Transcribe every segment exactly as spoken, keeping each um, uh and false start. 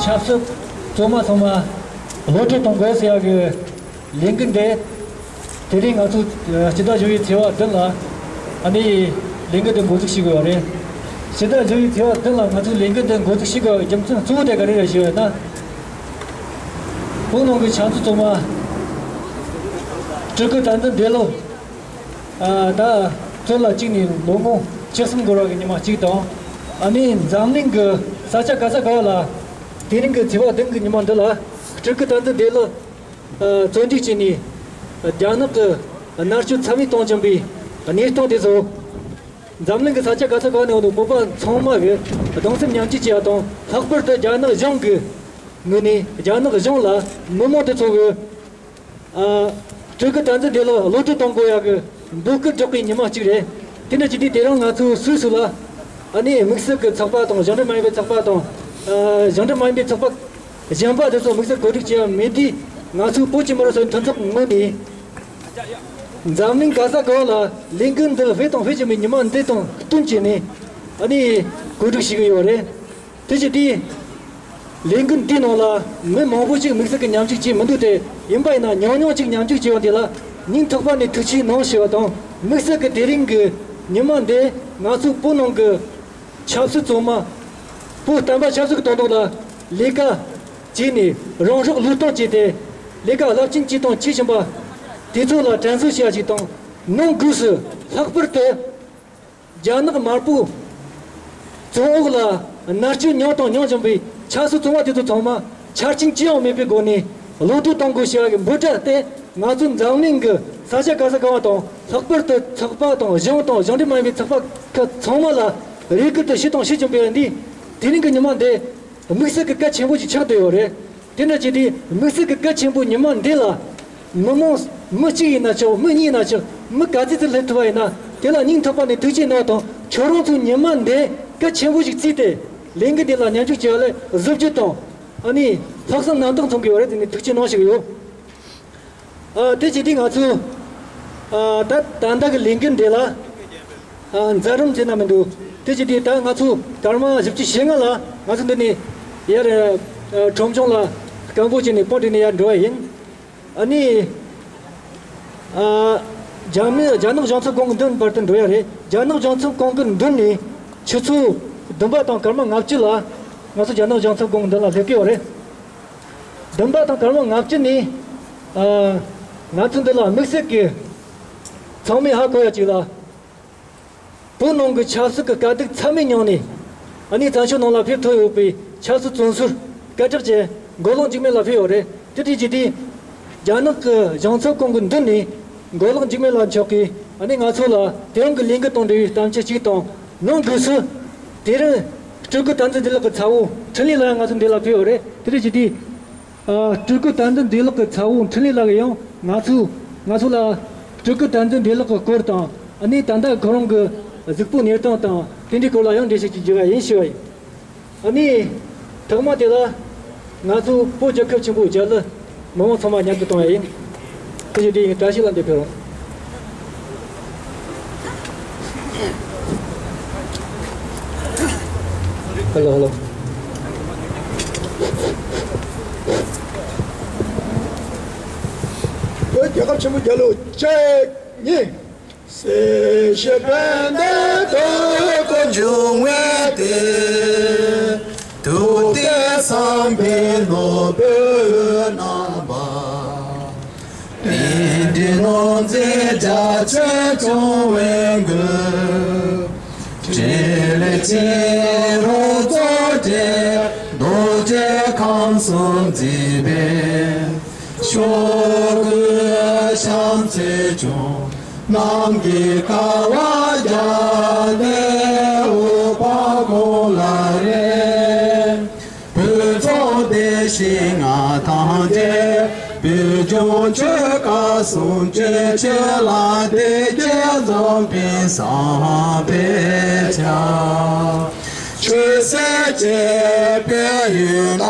ཆབ་སྲིད་བཙོན་མ་ཚང་མ་གློད་གྲོལ་གཏོང་དགོས་ཟེར་ཡག་གི་ལས་འགུལ་འདི། དེ་རིང་ང་ཚོ་སྤྱི་ཟླ་བཞི་པའི་ཚེས་པ་བདུན་ལ་ཨ་ནི་ལས་འགུལ་འདི་འགོ་འཛུགས་བྱེད་དགོས་པ་རེད། སྤྱི་ཟླ་བཞི་པའི་ཚེས་པ་བདུན་ལ་ང་ཚོས་ལས་འགུལ་འདི་འགོ་འཛུགས་བྱེད་དགོས་པའི་རྒྱུ་མཚན་གཙོ་བོ་དེ་ག་རེ་རེད་ཞུས་པ་ཡིན་ན། བོད་ནང་གི་ཆབ་སྲིད་བཙོན་མ་སྤྲུལ་སྐུ་བསྟན་འཛིན་བདེ་ལེགས། ཨ། ད་བཙོན་ལ་བཅུག་ནས་ལོ་ངོ་བཅུ་གསུམ་འགོར་བ་གི་ཉི་མ་གཅིག་དང་། ཨ་ནི་འཛམ་གླིང་གི་ས་ཆ་ག་ས་ག་བ་ལ་དེ་རིང་གི་ཚེས་པ་བདུན་གི་ཉི་མ་འདི་ལ་སྤྲུལ་སྐུ་བསྟན་འཛིན་བདེ་ལེགས། ཨ། བཙོན་འཇུག་བྱས་ནས་རྒྱ་ནག་གི་མནར་གཅོད་ཚད་མེད་གཏོང་བཞིན་པའི་གནས་སྟངས་དེ་ཚོ། འཛམ་གླིང་གི་ས་ཆ་ག་ས་ག་བ་ནས་ཡོང་བའི་བོད་པ་ཚང་མ་གིས་གདུང་སེམས་མཉམ་སྐྱེད་བྱེད་ཡ་དང་། ལྷག་པར་དུ་རྒྱ་ནག་གཞུང་གི་ངོས་ནས་རྒྱ་ནག་གཞུང་ལ་མི་མང་དེ་ཚོ་གིས། ཨ། སྤྲུལ་སྐུ་བསྟན་འཛིན་བདེ་ལེགས་གློད་གྲོལ་གཏོང་དགོས་ཡག་གི་འབོད་སྐུལ་སྒྲོག་པའི་ཉི་མ་གཅིག་རེད། དེ་འདྲ་བྱས་དུས་དེ་རིང་ང་ཚོ་སུད་སི་ལ་ཨ་ནི་དམིགས་བསལ་གྱི་ཚོགས་པ་དང་། གཞུང་འབྲེལ་མ་ཡིན་པའི་ཚོགས་པ་དང་། ཨ། གཞུང་འབྲེལ་མ་ཡིན་པའི་ཚོགས་པ་གཞན་པ་དེ་ཚོ་དམིགས་བསལ་གོ་སྒྲིག་བྱས་ཡ་མེད་དུས། ང་ཚོ་བོད་ཀྱི་མི་རིགས་སོ་སོའི་མཐུན་ཚོགས་ངོས་ནས་འཛམ་གླིང་ག་ས་ག་བ་ལ་ལས་འགུལ་འདི་སྤེལ་དང་སྤེལ་བཞིན་པའི་ཉི་མ་འདི་དང་བསྟུན་བྱས་ནས་ཨ་ནི་གོ་སྒྲིག་བྱེད་ཀྱི་ཡོད་རེད། དེ་བྱས་དུས། ལས་འགུལ་འདིའི་ནང་ལ་མི་མང་པོ་ཞིག་དམིགས་བསལ་གྱི་མཉམ་ཞུགས་བྱས་མི་འདུག་སྟེ། ཡིན་པ་ཡིན་ན་ཉུང་ཉུང་ཅིག་མཉམ་ཞུགས་བྱས་ཡོང་དེ་ལ་སྙིང་ཐག་པ་ནས་ཐུགས་ཆེ་གནང་ཞུ་བ་དང་། དམིགས་བསལ་གྱི་དེ་རིང་གི་ཉི་མ་འདི་ང་ཚོ་བོད་ནང་གི་ཆབ་སྲིད་བཙོན་མ། བོད་བསྟན་པ་ཆབ་སྲིད་ཀྱི་དོན་དག་ལ་ལས་ཀ་བྱས་ནས་རང་སྲོག་བློས་གཏོང་བྱས་ཏེ་ལས་ཀ་རླབས་ཆེན་བྱས་དང་བྱེད་བཞིན་པ་དེ་ཚོ་ལ་དྲན་གསོ་བྱེད་ཡ་ཞིག་དང་། ནང་སྒོས་སུ་ལྷག་པར་དུ། རྒྱ་ནག་དམར་པོའི་བཙོན་འོག་ལ་མནར་གཅོད་མྱངས་དང་མྱང་བཞིན་པའི་ཆབ་སྲིད་བཙོན་པ་དེ་ཚོ་ཚང་མ་ཆ་རྐྱེན་ཅི་ཡང་མེད་པའི་སྒོ་ནས་གློད་གྲོལ་གཏོང་དགོས་ཞེས་པ་གི་འབོད་སྒྲ་དེ། ང་ཚོ་འཛམ་གླིང་གི་ས་ཆ་ག་ས་ག་བ་དང་། ལྷག་པར་དུ་ཚོགས་པ་དང་གཞུང་དང་གཞུང་འབྲེལ་མ་ཡིན་པའི་ཚོགས་པ་ཁག་ཚང་མ་ལ་རེ་སྐུལ་དུ་ཞུས་དང་ཞུ་བཞིན་པའི་འདི། དེ་རིང་གི་ཉི་མ་འདི་དམིགས་བསལ་གྱི་གལ་ཆེན་པོ་ཞིག་ཆགས་བསྡད་ཡོད་རེད། དེ་འདྲ་བྱས་ཏེ་དམིགས་བསལ་གྱི་གལ་ཆེན་པོ་ཉི་མ་འདི་ལ། མི་མང་མི་གཅིག་ཡིན་ན་ཆོག་མི་གཉིས་ཡིན་ན་ཆོག་མི་ག་ཚོད་ཙམ་སླེབས་ཐུབ་པ་ཡིན་ན། དེ་ལ་སྙིང་ཐག་པ་ནས་ཐུགས་རྗེ་གནང་དང་། ཁྱོད་རང་ཚོ་ཉི་མ་འདི་གལ་ཆེན་པོ་ཞིག་བརྩིས་ཏེ་ལས་འགུལ་འདི་ལ་མཉམ་ཞུགས་བྱས་པ་ལ་གཟི་བརྗིད་དང་། ཨ་ནི་ལྷག་བསམ་རྣམ་དག་མཚོན་གྱི་ཡོད་རེད། དེ་ནི་ཐུགས་རྗེ་གནང་ཞུ་གི་ཡོད། ཨ། དེ་བྱས་དུས་ང་ཚོ། ཨ། ད་ད་ལྟ་གི་ལས་འགུལ་འདི་ལ། ཨ། མཛད་རིམ་བྱས་ན་མི་འདུག་དེ་བྱས་དུས་ད་ང་ཚོ་སྐར་མ་བཞི་བཅུ་ཞེ་ལྔ་ལ་ང་ཚོ་འདི་ནས་ཡར། ཨ། ཁྲོམ་གཞུང་ལ་སྐད་འབོད་བྱས་ནས་པར་སྒྲིག་ནས་ཡར་འགྲོ་བ་ཡིན། ཨ་ནི། ཨ། རྒྱ་མི། རྒྱ་ནག་གཞུང་ཚབ་ཁང་གི་མདུན་བར་དུ་འགྲོ་ཡ་རེད། རྒྱ་ནག་གཞུང་ཚབ་ཁང་གི་མདུན་ནས་ཆུ་ཚོད་བདུན་པ་དང་སྐར་མ་ལྔ་བཅུ་ལ་ང་ཚོ་རྒྱ་ནག་གཞུང་ཚབ་ཁང་གི་མདུན་ལ་སླེབས་ཀྱི་ཡོད་རེད། བདུན་པ་དང་སྐར་མ་ལྔ་བཅུ་ནས། ཨ། ང་ཚོ་འདི་ལ་དམིགས་བསལ་གྱི་ཚང་མས་ཧ་གོ་ཡ་གཅིག་ལ། བོད་ནང་གི་ཆབ་སྲིད་ཀྱི་དཀའ་སྡུག་ཚད་མེད་མྱངས་ནས། ཨ་ནི་བཙན་བྱོལ་ནང་ལ་ཕེབས་ཐུབ་ཡོད་པའི་ཆབ་སྲིད་བཙོན་ཟུར་སྐད་གྲགས་ཅན་མགོ་ལོག་འཇིགས་མེད་ལགས་ཕེབས་ཡོད་རེད། དེ་དུས་ཀྱི་དུས། རྒྱ་ནག་གི་གཞུང་ཚབ་ཁང་གི་མདུན་ནས་མགོ་ལོག་འཇིགས་མེད་ལགས་མཆོག་གིས་ཨ་ནི་ང་ཚོ་ལ་དེ་རིང་གི་ལས་འགུལ་དང་འབྲེལ་བའི་གཏམ་འཆལ་གཅིག་དང་། ནང་སྒོས་སུ་དེ་རིང་སྤྲུལ་སྐུ་བསྟན་འཛིན་བདེ་ལེགས་ཀྱི་ཚ་བོ་འཕྲིན་ལས་ལགས་ཡང་ང་ཚོ་འདི་ལ་ཕེབས་ཡོད་རེད། དེ་དུས་ཀྱི་དུས། ཨ། སྤྲུལ་སྐུ་བསྟན་འཛིན་བདེ་ལེགས་ཀྱི་ཚ་བོ་འཕྲིན་ལས་ལགས་ཀྱིས་ཡང་ང་ཚོ། ང་ཚོ་ལ་སྤྲུལ་སྐུ་བསྟན་འཛིན་བདེ་ལེགས་ཀྱི་སྐོར་དང་། ཨ་ནི་ད་ལྟ་ཁོ་རང་གི་གཟུགས་པོ་གནས་སྟངས་དང་དེ་འདྲའི་སྐོར་ལ་ཡང་འགྲེལ་བཤད་ཅིག་བརྒྱབ་པ་ཡིན་ཞུ་བ་ཡིན། ཨ་ནི་ཐོག་མ་དེ་ལ་ང་ཚོ་བོད་རྒྱལ་ཁབ་ཆེན་པོའི་རྒྱལ་གླུ་མི་མང་ཚང་མ་མཉམ་དུ་གཏོང་བ་ཡིན། དེ་བཞིན་དེ་ཡིན། བཀྲ་ཤིས་ལགས་འདིར་ཕེབས་རོགས། ཧེ་ལོ་ཧེ་ལོ། བོད་རྒྱལ་ཁབ་ཆེན་པོའི་རྒྱལ་གླུ་གཅིག་གཉིས། སྲིད་ཞི་བན་དེ་སྟོབས་དགུ་འབྱུང་བའི་དེ། ཐུབ་བསྟན་བསམ་འཕེལ་ནོར་བུའི་རྣམ་པ། རྟེན་འབྲེལ་ནོར་རྫས་རྒྱ་ཆེན་སྐྱོང་བའི་མགོན། འཕྲིན་ལས་ཀྱི་རོ་ཚོགས་ཀྱིས་རྡོ་རྗེ་ཁམས་གསུམ་མཛེས་པའི། ཕྱོགས་ཀུན་ཤམ་ཚེ་སྐྱོང་། གནམ་གྱི་ཀ་བ་བརྒྱ་སྟེང་འོད་དཔག་མེད་ལ་རེག་བོད་ཚོགས་སྡེ་བཞི་ལྔ་ཐམས་ཅད། བོད་ལྗོངས་ཆོལ་ཁ་གསུམ་གྱི་ཆོས་ལ་བདེ་སྐྱིད་འཛོམས་པའི་བསམ་པའི་ཆར། ཆོས་སྲིད་གཅིག་པའི་ཡུལ་ན།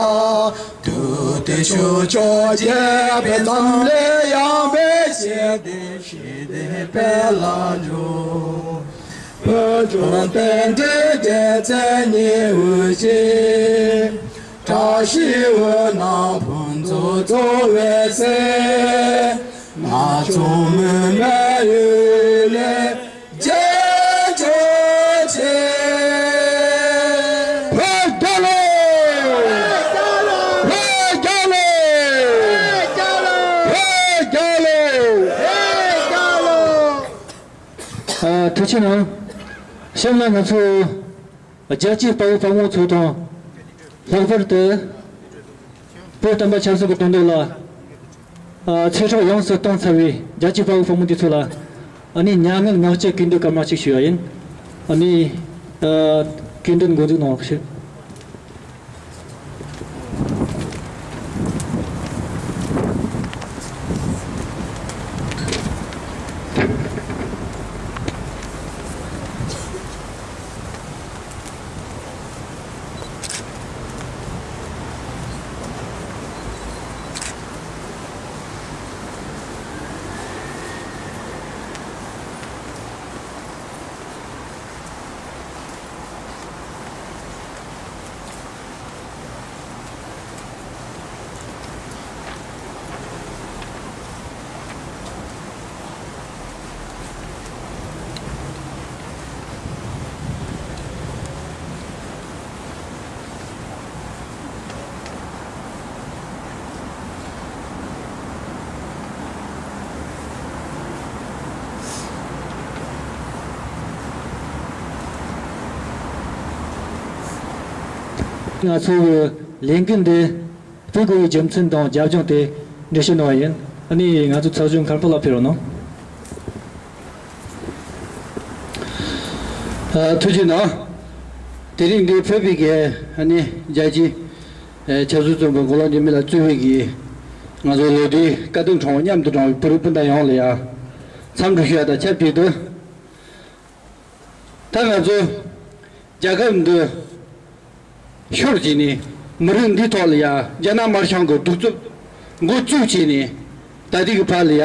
དུས་དེ་ཕྱོགས་ཕྱོགས་རྒྱས་པའི་འཛམ་གླིང་ཡངས་པའི་ཞི་བདེ་ཞི་བདེ་དཔལ་ལ་འབྱོར། བོད་ལྗོངས་རྟེན་འབྲེལ་རྒྱལ་མཚན་ཉི་འོད་བཞིན། ཞི་བའི་ནང་ཕུན་ཚོགས་འཚོ་བའི་ཚེ། ང་ཚོ་མི་མེད་ཡུལ་ལས་རྒྱལ་ཕྱོགས་ཆེ། བོད་རྒྱལ་ལོ། བོད་རྒྱལ་ལོ། བོད་རྒྱལ་ལོ། ཨ། ཐུགས་རྗེ་གནང་། གཤམ་ལ་ང་ཚོ་རྒྱལ་གཅེས་དཔའ་བོ་དཔའ་མོ་ཚོ་དང་། ལྷག་པར་དུ་བོད་བསྟན་པ་ཆབ་སྲིད་ཀྱི་དོན་དག་ལ། ཨ། ཚེ་སྲོག་ཡོངས་སུ་བཏང་ཚར་བའི་རྒྱལ་གཅེས་དཔའ་བོ་དཔའ་མོ་དེ་ཚོ་ལ། ཨ་ནི་མྱ་ངན་ངག་བཅད་སྐུ་མདུན་སྐར་མ་གཅིག་ཞུ་བ་ཡིན། ཨ་ནི། ཨ། སྐུ་མདུན་འགོ་འཛུགས་གནང་རོགས་ཞུ། ང་ཚོའི་ལས་འགུལ་འདི་སྤེལ་དགོས་པའི་རྒྱུ་མཚན་དང་རྒྱབ་ལྗོངས་དེ་འགྲེལ་བཤད་གནང་བ་ཡིན། ཨ་ནི་ང་ཚོའི་ཚོགས་གཞོན་མཁན་པོ་ལགས་ཕེབས་རོགས་གནང་། ཨ། ཐུགས་རྗེ་གནང་། དེ་རིང་འདིར་ཕེབས་པའི་གི་ཨ་ནི་རྒྱལ་སྤྱིའི་ཨ། ཆབ་སྲིད་བཙོན་པ་མགོ་ལོག་འཇིགས་མེད་ལགས་གཙོས་པའི་གི་ང་ཚོ་ལོ་ཟླའི་དཀའ་སྡུག་གྲངས་མཉམ་དུ་བགྲངས་པའི་བོད་རིགས་སྤུན་ཟླ་ཡོངས་ལ་ཡང་འཚམས་འདྲི་ཞུ་ཡ་དང་ཆབས་ཅིག་ཏུ། ད་ང་ཚོ་རྒྱལ་ཁབ་འདི་ཤོར་བྱས་ནས་མི་རིགས་འདིའི་ཐོག་ལ་ཡ་རྒྱ་ནག་དམར་གཞུང་གི་གདུག་རྩུབ་འགོ་བཙུགས་བྱས་ནས་ད་ལྟའི་གི་བར་ལ་ཡ་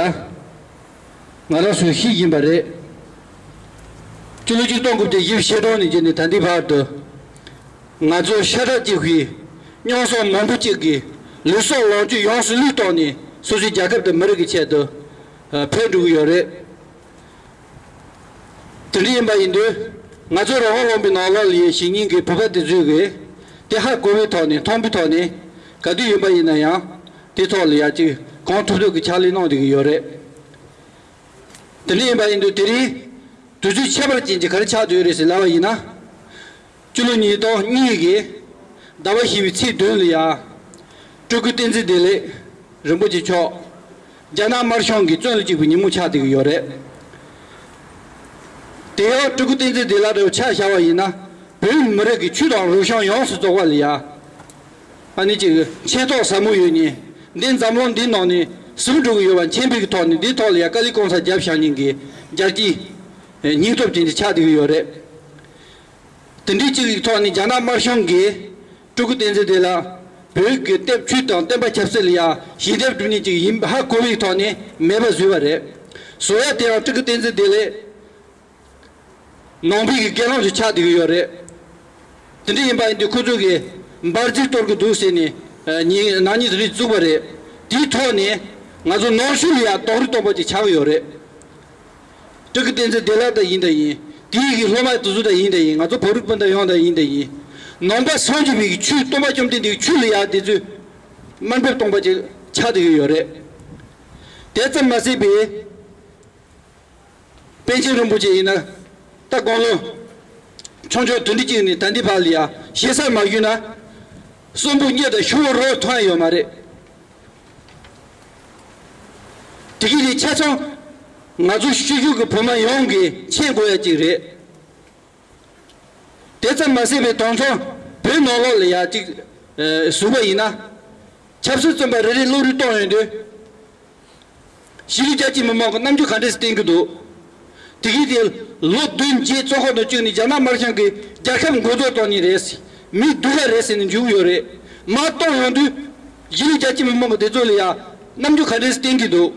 ང་རང་ཚོས་ཤེས་ཀྱིན་པ་རེད། སྤྱི་ལོ་ཆིག་སྟོང་དགུ་བརྒྱ་བཞི་བཅུ་ཞེ་གྲངས་ནས་བརྒྱུད་ནས་ད་ལྟའི་བར་དུ་ང་ཚོ་ཤ་ཁྲག་གཅིག་པའི་སྙོང་སོང་མང་པོ་གཅིག་གིས་ལུས་སྲོག་ལོངས་སྤྱོད་ཡོངས་སུ་བློས་གཏོང་ནས་སོ་སོའི་རྒྱལ་ཁབ་དང་མི་རིགས་ཀྱི་ཆེད་དུ་ཕན་འགྲོ་གི་ཡོད་རེད། དེ་འདྲ་ཡིན་པ་ཡིན་དུས་ང་ཚོ་རང་དབང་ལུང་པའི་ནང་ལོགས་ལ་ཡོད་བྱེད་མཁན་གྱི་བོད་པ་དེ་ཚོས་གི་དེ་ཧ་གོ་བའི་ཐོག་ནས་མཐོང་པའི་ཐོག་ནས་ག་དུས་ཡིན་པ་ཡིན་ན་ཡང་དེ་ཐོག་ལ་ཡ་གཅིག་གང་ཐུབ་ཐུབ་ཀྱི་ཕྱག་ལས་གནང་བསྡད་ཀྱི་ཡོད་རེད། དེ་འདྲ་ཡིན་པ་ཡིན་དུས་དེ་རིང་དུས་ཚོད་ཁྱད་པར་ཅན་གྱི་ག་རེ་ཆགས་བསྡད་ཡོད་རེད་ཟེར་ལབ་པ་ཡིན་ན། སྤྱི་ལོ་ཉིས་སྟོང་གཉིས་ཀྱི་ཟླ་བ་བཞི་པའི་ཚེས་བདུན་ལ་ཡ། སྤྲུལ་སྐུ་བསྟན་འཛིན་བདེ་ལེགས་རིན་པོ་ཆེ་མཆོག་རྒྱ་ནག་དམར་གཞུང་གིས་བཙོན་ལ་བཅུག་པའི་ཉིན་མོ་ཆགས་བསྡད་ཀྱི་ཡོད་རེད། དེ་ཡང་སྤྲུལ་སྐུ་བསྟན་འཛིན་བདེ་ལེགས་འདྲ་བོ་ཆ་བཞག་པ་ཡིན་ན་བོད་མི་རིགས་ཀྱི་ཆོས་དང་རིག་གཞུང་ཡོངས་སུ་རྫོགས་པ་ལ་ཡ། ཨ་ནི་ཅིག་ཆེ་མཐོང་ཟབ་མོ་ཡོད་ནས་འདི་འཛམ་གླིང་འདིའི་ནང་ནས་ཟིན་འགྲོ་གི་ཡོད་པ་མཁྱེན་པའི་ཐོག་ནས་འདིའི་ཐོག་ལ་ཡ་དཀའ་ལས་གང་སར་རྒྱབ་བཞག་མཁན་གྱི་རྒྱལ་སྤྱིའི་སྙིང་སྟོབས་ཅན་དེ་ཆགས་བསྡད་ཀྱི་ཡོད་རེད། དེ་འདྲའི་གཅིག་གི་ཐོག་ནས་རྒྱ་ནག་དམར་གཞུང་གིས་སྤྲུལ་སྐུ་བསྟན་འཛིན་བདེ་ལེགས་བོད་ཀྱི་དེབ་ཆོས་དང་བསྟན་པ་ཆབ་སྲིད་ལ་ཡང་ཞལ་འདེབས་སྒྲུབ་མཁན་ཅིག་ཡིན་ཧ་གོ་བའི་ཐོག་ནས་མེད་པ་བཟོས་པ་རེད། བཟོ་ཡ་དེ་ཡང་སྤྲུལ་སྐུ་བསྟན་འཛིན་བདེ་ལེགས་ནང་པའི་གི་སྒེར་ལངས་ཤིག་ཆགས་བསྡད་ཀྱི་ཡོད་རེད། དེ་འདྲ་ཡིན་པ་ཡིན་དུས་ཁོ་ཚོ་གིས་འབར་རྫས་གཏོར་གི་འདུག་ཟེར་ནས་ཉིན་ནག་ཉིན་དེ་རིང་བཙུགས་པ་རེད། དེའི་ཐོག་ནས་ང་ཚོ་ནང་ཆོས་ལ་ཡང་རྡོག་རོལ་གཏོང་པ་ཅིག་ཆགས་ཀྱི་ཡོད་རེད། སྤྲུལ་སྐུ་བསྟན་འཛིན་བདེ་ལེགས་དང་ཡིན་དང་ཡིན། དེའི་གི་སློབ་མ་དེ་ཚོ་དང་ཡིན་དང་ཡིན། ང་ཚོ་བོད་རིགས་སྤུན་ཟླ་ཡོངས་དང་ཡིན་དང་ཡིན། ནང་པ་སངས་རྒྱས་པའི་གི་ཆོས་སྟོན་པ་བཅོམ་ལྡན་འདས་ཀྱི་ཆོས་ལ་ཡང་དེ་ཚོས་དམའ་འབེབས་གཏོང་པ་ཅིག་ཆགས་བསྡད་ཀྱི་ཡོད་རེད། དེ་ཙམ་མ་ཟད་པའི་པཎ་ཆེན་རིན་པོ་ཆེ་ཡིན་ན་ད་དགུང་ལོ་ཆུང་ཆུང་དུས་འདི་གཅིག་ནས་ད་འདི་བར་ལ་ཡང་ཞེ་ས་མ་ཞུས་ན་གསོན་པོ་གཉིད་དང་ཤུ་བོ་རོ་མཐོང་ཡ་ཡོད་མ་རེད། དེ་གི་ནི་ཆ་ཚང་ང་ཚོ་ཤུལ་ཤུལ་གྱི་བོད་མི་ཡོངས་ཀྱིས་མཁྱེན་དགོས་ཡ་གཅིག་རེད། དེ་ཙམ་མ་ཟད་པའི་དོན་ཚན་བོད་ནང་ལོགས་ལ་ཡ་གཅིག་ཨ་ཟུག་པ་ཡིན་ན། ཆབ་སྲིད་བཙོན་པ་རེ་རེ་བློ་རིག་གཏོང་ཡོང་དུས། གཞིས་ལུས་རྒྱ་ཆེ་མི་མང་གི་རྣམ་འགྱུར་ག་འདྲས་སེ་བསྟན་གྱི་འདུག་དེ་གི་དེ་ལོ་བདུན་རྗེས་བཙོན་ཁང་དུ་བཅུག་ནས་རྒྱ་ནག་དམར་གཞུང་གིས་རྒྱལ་ཁབ་མགོ་རྫོགས་གཏོང་ནི་རེད། མི་སྡུག་ག་རེད་ཟེར་ནས་འཇུག་ཡོད་རེད། མར་གཏོང་ཡོང་དུས་གཞིས་ལུས་རྒྱ་ཆེ་མི་མང་གི་དེ་ཚོ་ལ་ཡ་རྣམ་འགྱུར་ག་འདྲས་སེ་བསྟན་གྱི་འདུག་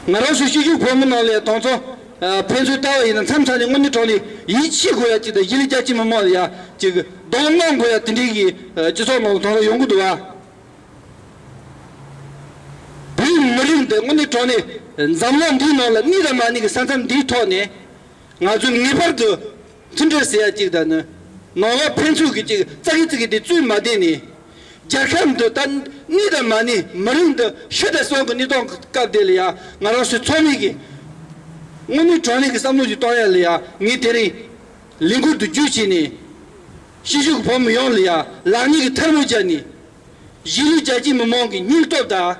ང་རང་ཚོ་སྤྱི་ཁྱབ་བོད་མི་ནང་ལ་ཡ་དོན་ཚན་ ཕན་ཚུན་ལྟ་བ་ཡིན་ན་མཚམས་མཚམས་ནས་དངོས་གནས་དྲང་གནས་ཡིད་ཆེས་དགོས་ཡ་ཅིག་དང་གཞིས་ལུས་རྒྱ་ཆེ་མི་མང་ལ་ཡ་ཅིག་གདོང་གནོན་དགོས་ཡ་དེ་འདྲའི་གི་སྤྱི་ཚོགས་ནང་ལ་དོན་དག་ཡོང་གི་འདུག་བ། བོད་མི་རིགས་འདི་དངོས་གནས་དྲང་གནས་འཛམ་གླིང་འདིའི་ནང་ལ་གནས་དང་མ་གནས་ཀྱི་ས་མཚམས་འདིའི་ཐོག་ནས་ང་ཚོས་ངེས་པར་དུ་མཐུན་སྒྲིལ་ཟེར་ཡ་གཅིག་དང་ནི་ནང་ལོགས་ཕན་ཚུན་གྱི་གཅིག་ཙག་གི་ཙིག་གི་དེ་བཙུན་མ་བསྡད་ནས་རྒྱལ་ཁབ་འདི་ད་གནས་དང་མ་གནས་མི་རིགས་འདི་ཤི་དང་གསོན་གྱི་གནས་སྟངས་སྐབས་དེ་ལ་ཡ་ང་རང་ཚོའི་ཚོགས་མི་གིས་དངོས་གནས་དྲང་གནས་ཀྱི་བསམ་བློ་ཞིག་གཏོང་ཡ་ལ་ཡ་ངས་དེ་རིང་ལས་འགུལ་དུ་བརྒྱུད་བྱས་ནས་ཤེས་ཞུགས་བོད་མི་ཡོངས་ལ་ཡ་ལག་གཉིས་ཀྱི་ཐལ་མོ་སྦྱར་ནས། གཞིས་ལུས་རྒྱ་ཆེ་མི་མང་གི་སྙིང་སྟོབས་དང་།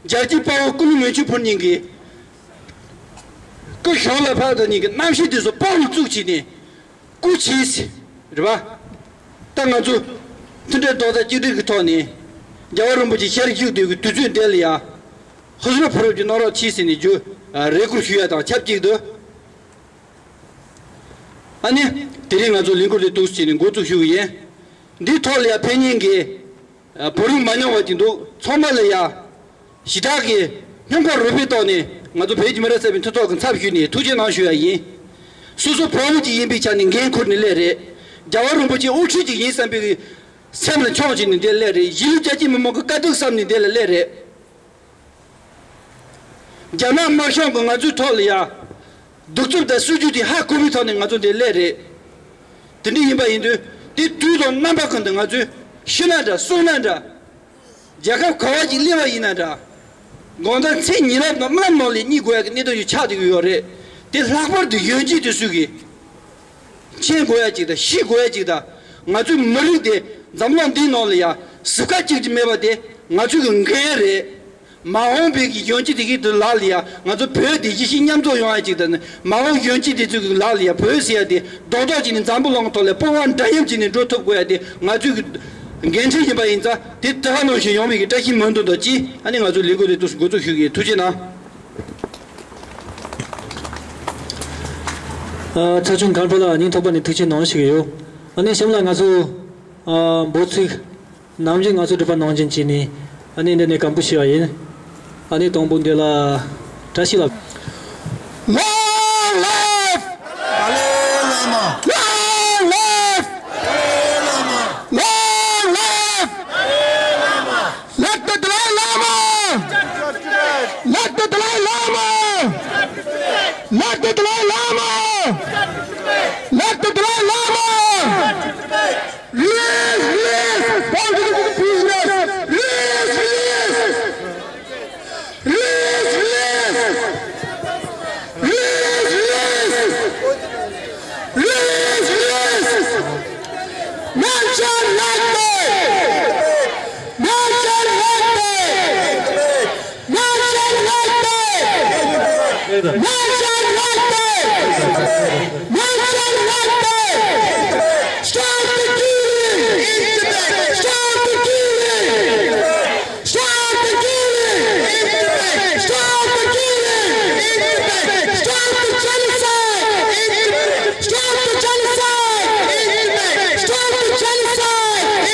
རྒྱལ་གཅེས་དཔའ་བོ་སྐུ་ནུ་མེ་ཆུ་ཕུར་གཉིས་ཀྱི་སྐུ་ཞབས་ལ་ཕབ་དང་གཉིས་ཀྱི་རྣམ་ཤེས་དེ་ཚོ་དཔའ་བོ་བཙུགས་བྱས་ནས་སྐུ་མཁྱེན། རེད་པ། ད་ང་ཚོ་མཐུན་སྒྲིལ་རྡོག་རྩ་གཅིག་སྒྲིལ་གྱི་ཐོག་ནས་རྒྱལ་བ་རིན་པོ་ཆེ་ཞལ་བཞུགས་དུས་ཀྱི་དུས་ཚོད་འདི་ལ་ཡ་ཧུ་སུར་ཕུ་རུབ་ཀྱི་གནང་རོགས་གྱིས་ཟེར་ནས་རྒྱུ་རེ་སྐུལ་ཞུ་ཡ་དང་ཆབས་ཅིག་ཏུ། ཨ་ནི། དེ་རིང་ང་ཚོ་ལས་འགུལ་དེ་འདུག་སེ་བྱས་ནས་འགོ་བཙུགས་ཞུ་གི་ཡིན། འདིའི་ཐོག་ལ་ཡ་ཕེབས་མཁན་གྱི་བོད་རིགས་མ་ཉམས་པ་ཅིག་འདུག་ཚང་མ་ལ་ཡ་ཞེ་དྲག་གི་སྙིང་ཁོང་རུས་པའི་ཐོག་ནས་ང་ཚོ་བོད་ཀྱི་མི་རབས་གསར་པའི་མཐུན་ཚོགས་ཀྱི་ཚབ་ཞུས་ནས་ཐུགས་རྗེ་གནང་ཞུ་ཡ་ཡིན། སོ་སོ་བོད་མི་ཅིག་ཡིན་པའི་ཆ་ནས་འགན་འཁུར་ནས་སླེབས་རེད། རྒྱལ་བ་རིན་པོ་ཆེ་དབུ་ཁྲིད་ཅིག་ཡིན་བསམ་པའི་སེམས་ལ་མཆོང་བྱས་ནས་འདིར་སླེབས་རེད། གཞིས་ལུས་རྒྱ་ཆེ་མི་མང་གི་དཀའ་སྡུག་བསམ་ནས་འདིར་སླེབས་རེད། རྒྱ་ནག་དམར་གཞུང་གིས་ང་ཚོའི་ཐོག་ལ་ཡ། གདུག་རྩུབ་དང་སྲིད་ཇུས་དེ་ཧ་གོ་བའི་ཐོག་ནས་ང་ཚོ་འདིར་སླེབས་རེད། དེ་འདྲ་ཡིན་པ་ཡིན་དུས་དེ་དུས་དང་རྣམ་པ་ཀུན་ཏུ་ང་ཚོས་ཤི་ན་འདྲ་གསོན་ན་འདྲ། རྒྱལ་ཁབ་ག་བ་ཅིག་སླེབས་པ་ཡིན་ན་འདྲ། དགོང་དག་མཚན་ཉིན་ལབ་དང་རྨི་ལམ་ནང་ལ་རྨི་དགོས་ཡ་གི་གནད་དོན་ཞིག་ཆགས་བསྡད་ཀྱི་ཡོད་རེད། དེ་ལྷག་པར་དུ་གཞོན་སྐྱེས་དེ་ཚོས་གི་མཁྱེན་དགོས་ཡ་ཅིག་དང་ཤེས་དགོས་ཡ་ཅིག་དང་། ང་ཚོའི་མི་རིགས་དེ་འཛམ་གླིང་འདིའི་ནང་ལ་ཡ་གཟི་ཁ་གཅིག་ཀྱང་མེད་པ་དེ་ང་ཚོའི་གི་འགན་རེད། མ་འོངས་པའི་གི་གཞོན་སྐྱེས་དེ་གི་དུ་ལག་ལ་ཡ་ང་ཚོ་བོད་དེ་གཞིས་བྱེས་མཉམ་འཛོམས་ཡོང་ཡ་ཅིག་དང་ནི། མ་འོངས་གཞོན་སྐྱེས་དེ་ཚོའི་གི་ལག་ལ་ཡ་བོད་ཟེར་ཡ་དེ་རྡོག་རྡོག་ཅིག་ནས་འཛམ་བུ་གླིང་ཐོག་ལ་སྤོབས་པ་འདྲ་མཉམ་ཅིག་ནས་འགྲོ་ཐུབ་དགོས་ཡ་དེ་ང་ཚོའི་གི་འགན་འཁྲི་ཡིན་པ་ཡིན་ཙང་། དེ་དེ་ག་ནང་བཞིན་ཡོང་བའི་གི་བཀྲ་ཤིས་སྨོན་འདུན་དང་བཅས། ཨ་ནི་ང་ཚོའི་ལས་འགུལ་དེ་འདུག་སེ་འགོ་འཛུགས་ཞུ་གི་ཡིན། ཐུགས་རྗེ་གནང་། ཨ། ཚོགས་ཆུང་མཁན་པོ་ལགས་སྙིང་ཐག་པ་ནས་ཐུགས་རྗེ་གནང་ཞུ་གི་ཡོད། ཨ་ནི་གཤམ་ལ་ང་ཚོ། ཨ། འབོད་ཚིག་ནམ་རྒྱུན་ང་ཚོ་སྒྲུབ་པ་ནང་བཞིན་བྱས་ནས། ཨ་ནི་འདི་ནས་སྒམ་པོ་ཞུ་བ་ཡིན། ཨ་ནི་དང་པོ་འདི་ལ་བཀྲ་ཤིས་ལགས། Long live! Dalai Lama! Long live! Dalai Lama! Long live! Dalai Lama! Let the Dalai Lama! Let the Dalai Lama! Let the Dalai Lama! Let the Dalai Lama! Release, release! Political prisoners! Release, release! Release, release! Release, release! Release, release! Mention Nagbe! Mention Nagbe! Mention Nagbe! Mention Nagbe! Mention Nagbe! Stop the killing! Stop the killing! Stop the killing! Stop the killing! Stop the genocide! Stop the genocide! Stop the genocide!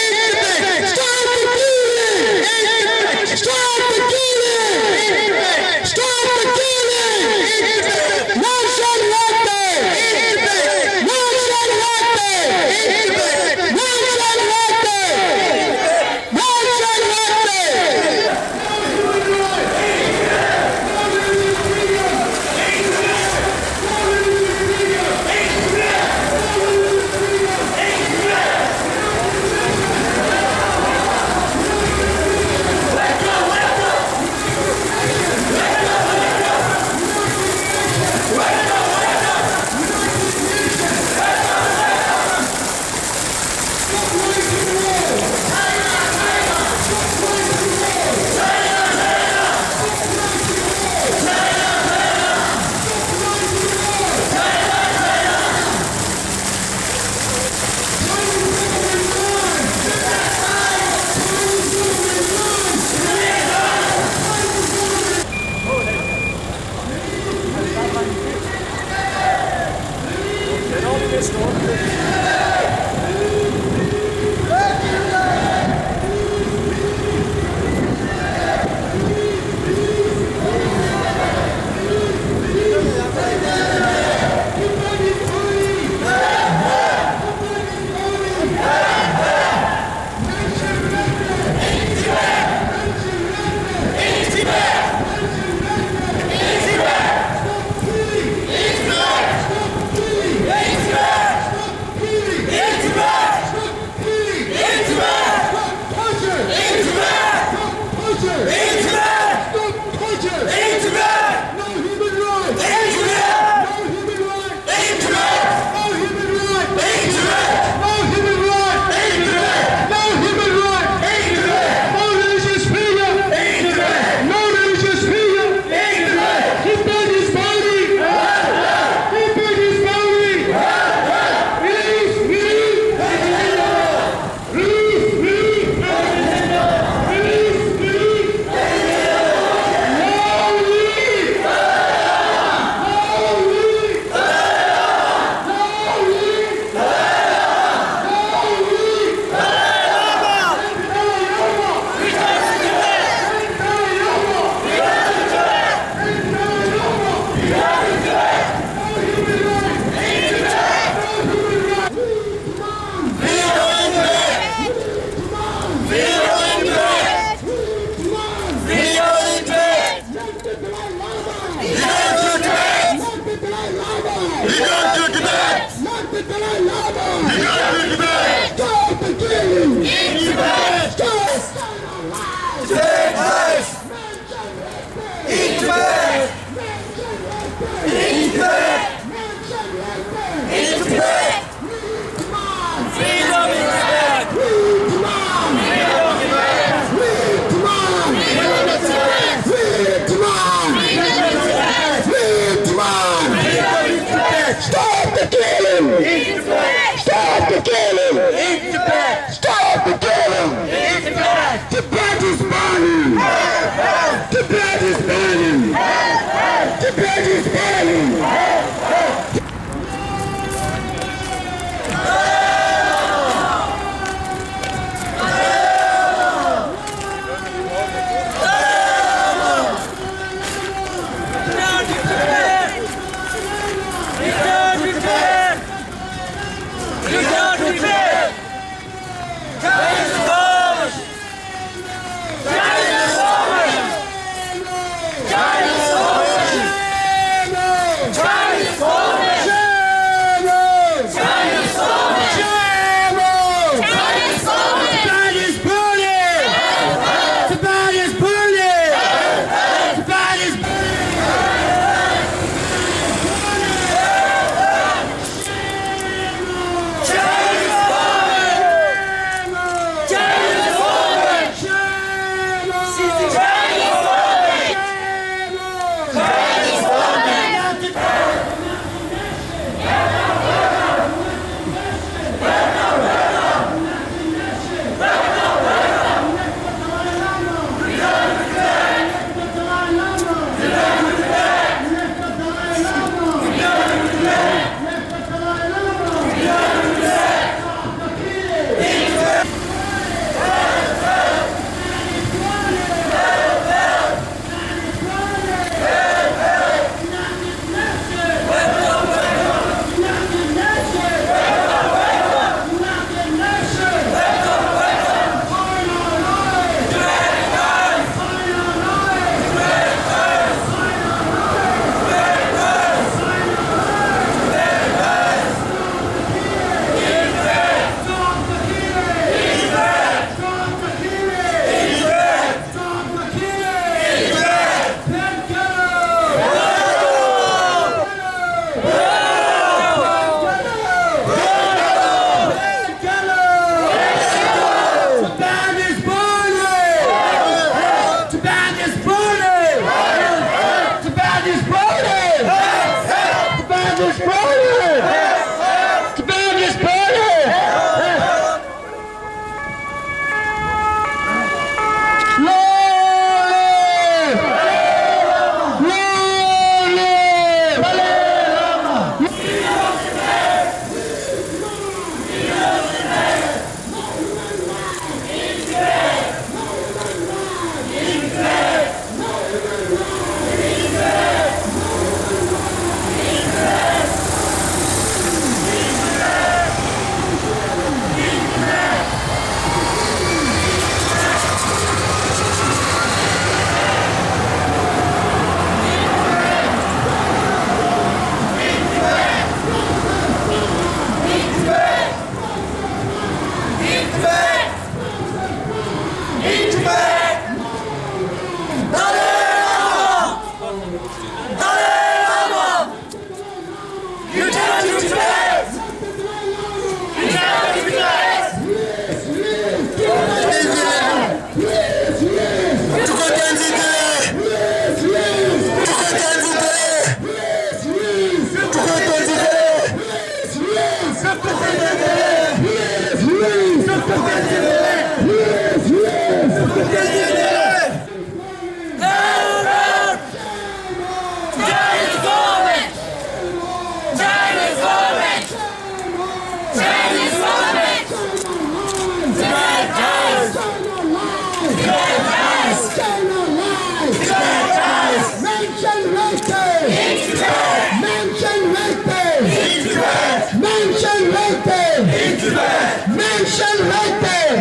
Mention right there.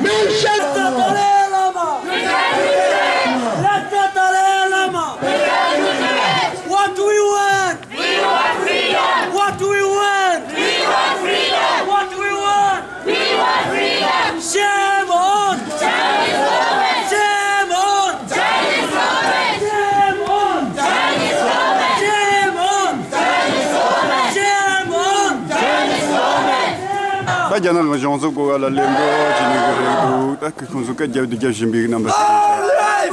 Mention. Let the Dalai Lama. Let the Dalai Lama. What do we want? We want freedom. What do we want? We want freedom. What do we want? We want freedom. Shame on. Chinese government. Shame on. Chinese government. Shame on. Chinese government. Shame on. Chinese government. Shame on. Chinese government. ད་རྒྱ་ནག་གི་གཞུང་ཚབ་སྐོར་བ་ལ་གླེང་རོགས་བྱེད་ནི་གི་རེད་འདུག་ད་ཁོང་ཚོ་སྐད་རྒྱབ་དུ་རྒྱབ་བཞིན་པའི་རྣམ་པ་ཞིག་རེད།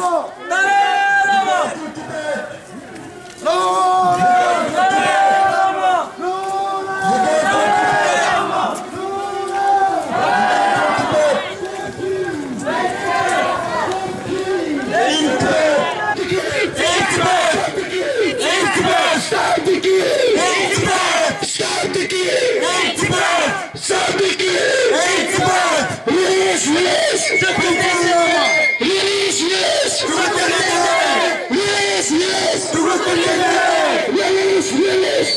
Stop the killing! Stop the killing! Stop the killing! Stop the killing! Release, release! Release, release! Release, release! Release, release!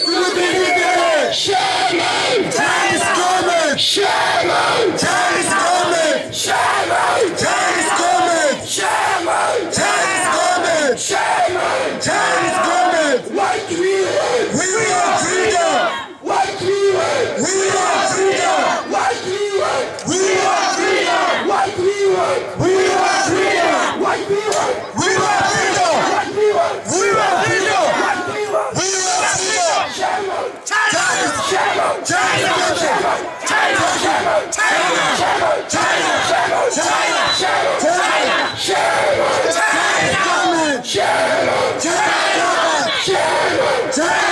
Shame on! Chinese government! Shame on! Chinese government! Shame on! Chinese government! Shame on! Chinese government! Shame on! Chinese government! What we want? We want freedom! What we want? We want freedom! What we want? We want freedom! What we want? We want freedom! What we want? We want freedom! What we want? We want freedom! What we want? We want freedom! Shame on! China! China! China! China! China! China! China! China! China! China! Shame on! Chinese government! Shame on! Chinese government! Shame on! Chinese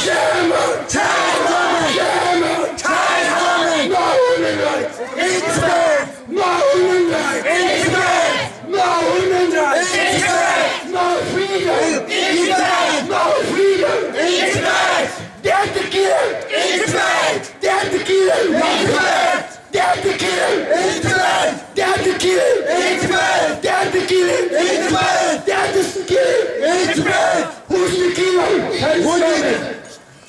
government! Shame on! Chinese government! Shame on! Chinese government! No human rights! It's bad! No human rights! It's bad! No human rights! It's bad! No freedom! It's bad! No freedom! It's bad! Death to killer! It's bad! Death to killer! It's bad! Death to killer! It's bad! Death to killer! It's bad! Death to killer! It's bad! Death to killer! It's bad! Who's the killer?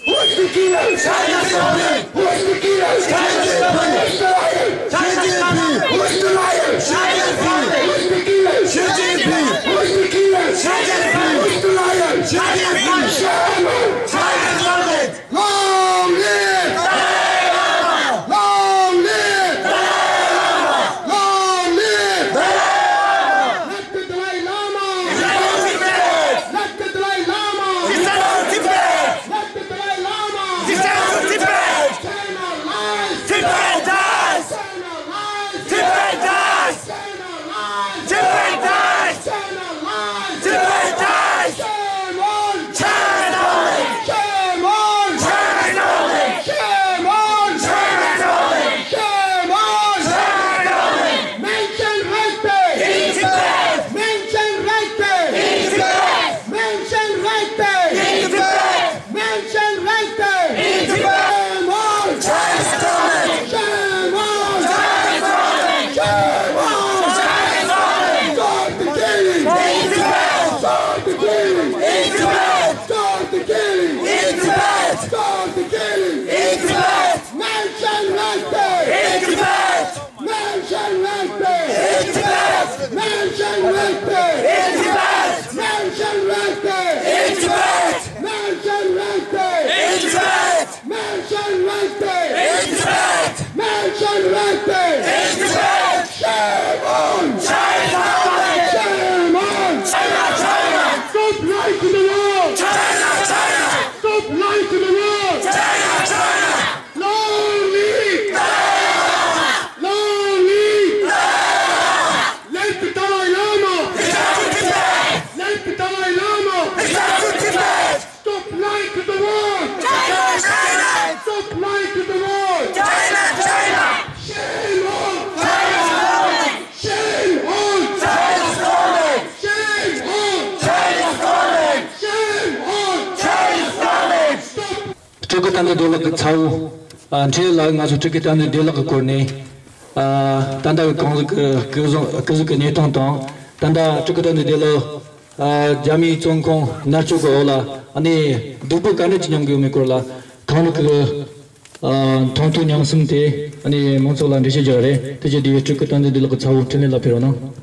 Who's the killer? China's government! Who's the killer? China's government! Who's the liar? China's government! Who's the liar? China's government! Who's the killer? Xi Jinping! Who's the killer? Xi Jinping! Who's the liar? Xi Jinping! Shame on! China's government! Long live! Long live! Long live! Let the Dalai Lama! Let the Dalai Lama! Let the Dalai Lama! China lies! Tibet dies! China lies! Tibet dies! China lies! Tibet dies! China lies! Tibet dies! Shame on! China's government! Shame on! China's government! Shame on! China's government! Shame on! China's government! Mention right there! In Tibet! Mention right there! In Tibet! Mention right there! In Tibet! Mention right there! In Tibet! Shame on! Chinese government! Shame on! Chinese government! Shame on! Chinese government! Stop the killing! In Tibet! Stop the killing! In Tibet! Stop the killing! In Tibet! Stop the killing! In Tibet! Mention right there! In Tibet! Mention right there! In Tibet! Mention right there! In Tibet! Mention right there! In Tibet! Mention right there! In Tibet! Mention right there! In Tibet! Mention right there! In Tibet! Shame on! China! Shame on! China! China! Stop lying to the world! China! China! Stop lying to the world! China! China! Long live! Long live! Let the Dalai Lama! Let the Dalai Lama! Stop lying to the world! China! China! Stop lying to the world! China! China! Shame on! China! Shame on! China! Shame on! China! Shame on! Stop! སྤྲུལ་སྐུ་བསྟན་འཛིན་བདེ་ལེགས་ཀྱི་ཚ་བོ། ཨ། འཕྲིན་ལས་ལགས། ང་ཚོ་སྤྲུལ་སྐུ་བསྟན་འཛིན་བདེ་ལེགས་ཀྱི་སྐོར་ནས། ཨ། ད་ལྟ་གི་གང་ཟག་གི་སྐུ་གཟུགས་སྐུ་གཟུགས་ཀྱི་གནས་སྟངས་དང་། ད་ལྟ་སྤྲུལ་སྐུ་བསྟན་འཛིན་བདེ་ལེགས། ཨ། རྒྱ་མིའི་བཙོན་ཁང་མནར་གཅོད་ཀྱི་འོག་ལ་ཨ་ནི་སྡུག་པོ་ག་འདྲ་ཅིག་མྱོང་གི་ཡོད་མེད་སྐོར་ལ། གང་ཟག་གི་ ཨ། མཐོང་ཐོས་མཉམ་གསུམ་དེ་ཨ་ནི་མང་ཚོགས་ལ་འགྲེལ་བཤད་རྒྱག་རེད། དེ་རྗེས་དེའི་སྤྲུལ་སྐུ་བསྟན་འཛིན་བདེ་ལེགས་ཀྱི་ཚ་བོ་འཕྲིན་ལས་ལགས་ཕེབས་རོགས་གནང་།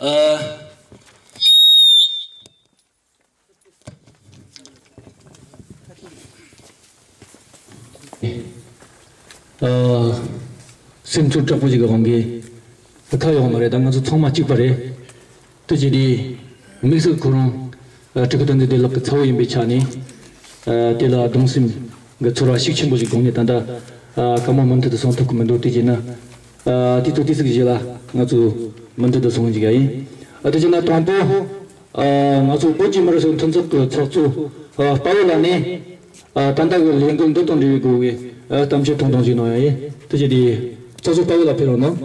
ཨ། ཨ། སེམས་ཚོར་དྲག་པོ་ཞིག་གི་དབང་གིས་ཁ་ཡོང་མ་རེད། ད་ང་ཚོ་ཚང་མ་གཅིག་པ་རེད། དེ་བྱས་དུས་དམིགས་བསལ་ཁོ་རང་སྤྲུལ་སྐུ་བསྟན་འཛིན་བདེ་ལེགས་ཀྱི་ཚ་བོ་ཡིན་པའི་ཆ་ནས། ཨ། དེ་ལ་གདུང་སེམས་ཀྱི་ཚོར་བ་ཤུགས་ཆེན་པོ་ཞིག་སྒོམ་ནས་ད་ལྟ། ཨ། གང་མང་མུ་མཐུད་དུ་སོང་ཐུབ་ཀྱི་མི་འདུག་དེ་བྱས་ན། ཨ། དུས་ཚོད་ཏོག་ཙམ་ཞིག་ལ་ང་ཚོ་མུ་མཐུད་དུ་སོང་འཇུག་ཡ་ཡིན། ཨ། དེ་བྱས་ན་དང་པོ། ཨ། ང་ཚོ་བོད་ཀྱི་མི་རིགས་སོ་སོའི་མཐུན་ཚོགས་ཀྱི་ཚོགས་གཙོ། ཨ། དཔའ་བོ་ལགས་ནས། ཨ། ད་ལྟ་གི་ལས་འགུལ་འདི་དང་འབྲེལ་བའི་སྒོ་ནས། ཨ། གཏམ་བཤད་ཐུང་ཐུང་ཞིག་གནང་ཡ་ཡིན། དེ་བྱས་དུས་ཚོགས་གཙོ་དཔའ་བོ་ལགས་ཕེབས་རོགས་གནང་།